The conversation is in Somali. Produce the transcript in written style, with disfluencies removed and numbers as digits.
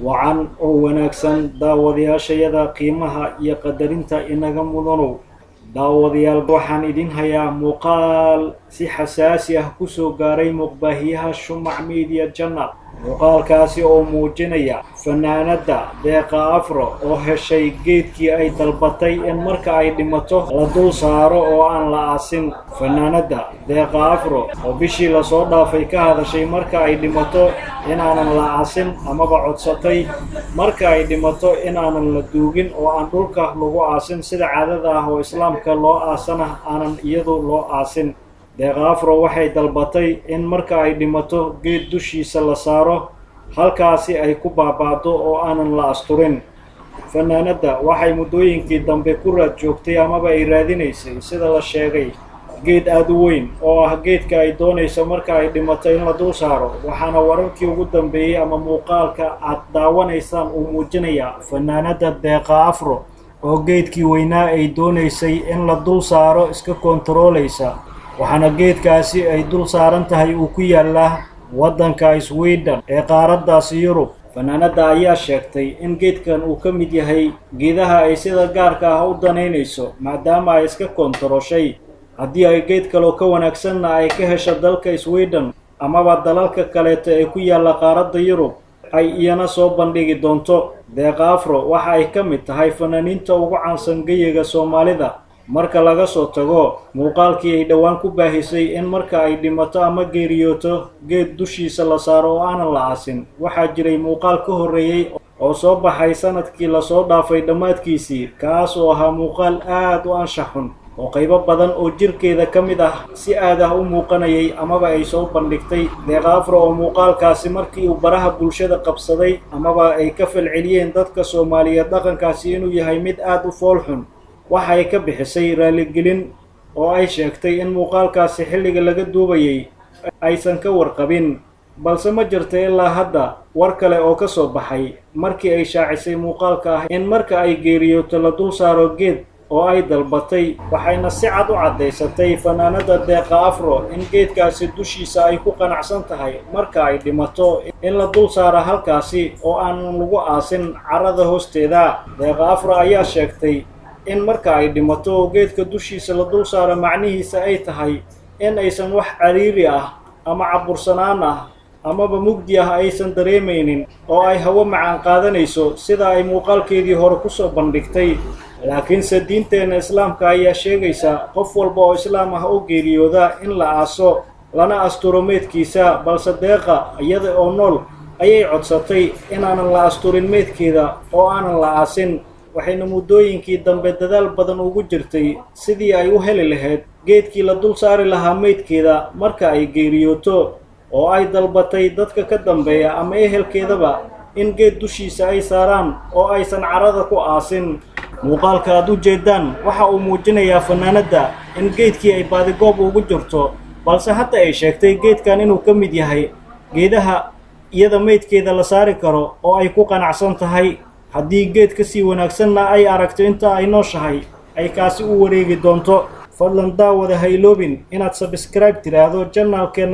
Wacan oo wanaagsan, daawadayaashayada qiimaha iyo qadarinta inaga mudanow. Daawadayaal, waxaan idin hayaa muuqaal si xasaasi ah kusoo gaaray muuqbaahiyaha Shumac Media Channel, muuqaalkaasi oo muujinaya fanaanadda Deeqa Afro oo heshay geedkii ay dalbatay in marka ay dhimato la dul saaro oo aan la aasin. Fanaanadda Deeqa Afro oo bishii lasoo dhaafay ka hadashay marka ay dhimato inaanan la aasin, amaba codsatay marka ay dhimato inaanan la duugin oo aan dhulka lagu aasin sida caadada ah oo Islaamka loo aasana aanan iyadu loo aasin. Deeqa Afro waxay dalbatay in marka ay dhimato geed dushiisa la saaro, halkaasi ay ku baaba'do oo aanan la asturin. Fanaanadda waxay muddooyinkii dambe ku raad joogtay amaba ay raadinaysay, sida la sheegay, geed aada u weyn oo ah geedka ay doonayso marka ay dhimato in la dul saaro. Waxaana wararkii ugu dambeeyey ama muuqaalka aad daawanaysaan uu muujinayaa fanaanadda Deeqa Afro oo geedkii weynaa ay doonaysay in la dul saaro iska koontaroolaysa, waxaana geedkaasi ay dul saaran tahay uu ku yaalaa waddanka Sweden ee qaaraddaasi Yurub. Fanaanadda ayaa sheegtay in geedkan uu ka mid yahay geedaha ay sida gaarka ah u danaynayso, maadaama ay iska koontaroshay haddii ay geed kaloo ka wanaagsanna ay ka hesho dalka Sweden amaba dalalka kaleeto ee ku yaalla qaaradda Yurub ay iyana soo bandhigi doonto. Deeqa Afro waxa ay ka mid tahay fanaaniinta ugu caansan geyiga Soomaalida. Marka laga soo tago muuqaalkii ay dhowaan ku baahisay in marka ay dhimato ama geeriyooto geed dushiisa la saaro oo aanan la aasin, waxaa jiray muuqaal ka horreeyey oo soo baxay sanadkii lasoo dhaafay dhammaadkiisii, kaas oo ahaa muuqaal aad u anshax xun oo qaybo badan oo jirkeeda ka mid ah si aad ah u muuqanayay amaba ay soo bandhigtay. Deeqa Afro oo muuqaalkaasi markii uu baraha bulshada qabsaday amaba ay ka falceliyeen dadka Soomaaliyeed dhaqankaasi inuu yahay mid aad u fool xun, waxa ay ka bixisay raaligelin oo ay sheegtay in muuqaalkaasi xilliga laga duubayay aysan ka warqabin, balse ma jirta ilaa hadda war kale oo ka soo baxay markii ay shaacisay muuqaalka ah in marka ay geeriyooto la dul saaro geed oo ay dalbatay. Waxayna si cad u caddaysatay fanaanadda Deeqa Afro in geedkaasi dushiisa ay ku qanacsan tahay marka ay dhimato in la dul saaro halkaasi oo aanan lagu aasin carrada hoosteeda. Deeqa Afro ayaa sheegtay in marka ay dhimato oo geedka dushiisa la dul saaro macnihiisa ay tahay in aysan wax cariiri ah ama cabursanaan ah amaba mugdi ah aysan dareemaynin oo ay hawo macaan qaadanayso, sida ay muuqaalkeedii hore kusoo bandhigtay. Laakiinse diinteenna Islaamka ayaa sheegaysa qof walba oo Islaam ah oo geeriyooda in la aaso lana asturo meydkiisa, balse Deeqa iyada oo nool ayay codsatay inaanan la asturin meydkeeda oo aanan la aasin. Waxayna muddooyinkii dambe dadaal badan ugu jirtay sidii ay u heli lahayd geedkii la dul saari lahaa meydkeeda marka ay geeriyooto, oo ay dalbatay dadka ka dambeeya ama ehelkeedaba in geed dushiisa ay saaraan oo aysan carrada ku aasin. Muuqaalka aad u jeedaan waxa uu muujinayaa fanaanadda in geedkii ay baadigoob ugu jirto, balse hadda ay sheegtay geedkan inuu ka mid yahay geedaha iyada meydkeeda la saari karo oo ay ku qanacsan tahay. Haddii geed ka sii wanaagsanna ay aragto inta ay nooshahay, ay kaasi u wareegi doonto. Fadlan daawada, ha iloobin inaad subscribe tiraahdo channelkeenna.